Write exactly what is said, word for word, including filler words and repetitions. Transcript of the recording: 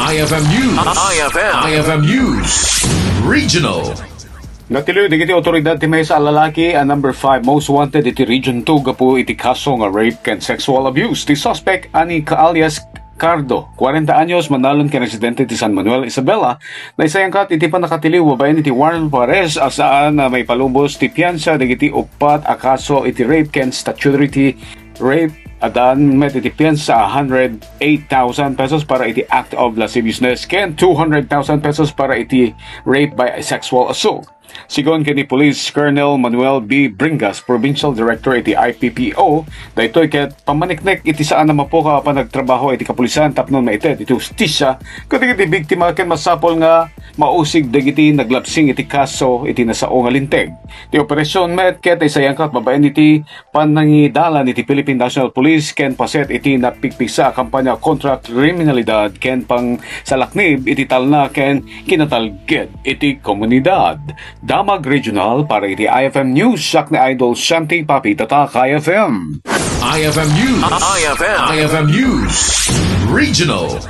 I F M News. I F M. I F M News. Regional. Natiliw dagiti awtoridad ti maysa a lalaki a number five most wanted iti Region two gapu iti kaso nga rape ken sexual abuse. Ti suspect, Anika alias Cardo, kwarenta anyos, manayon ken residente ti San Manuel, Isabela, naisayangkat iti pannakatiliw babaen iti warrant of arrest a saan a maipalubos ti piansa dagiti uppat a kaso iti rape ken statutory rape. Addaan met iti piansa a hundred eight thousand pesos para iti act of lasciviousness ken two hundred thousand pesos para iti rape by sexual assault. Sigun ken ni Police Colonel Manuel B. Bringas, Provincial Director iti I P P O, daytoy ket pammaniknek iti saan a mapukaw a panagtrabaho iti kapulisan tapno maited iti hustisia kadagiti biktima ken masapul nga mausig dagiti naglabsing iti kaso iti nasao nga linteg. Ti operasion met ket naisayangkat babaen iti pannangidalan iti Philippine National Police ken paset iti napigpigsa a kampanya kontra kriminalidad ken pangsalaknib iti talna ken kinatalged iti komunidad. Damag Regional para iti I F M News, siak ni Idol Shanti Papi Tatak, I F M. I F M News. I F M. I F M News. Regional.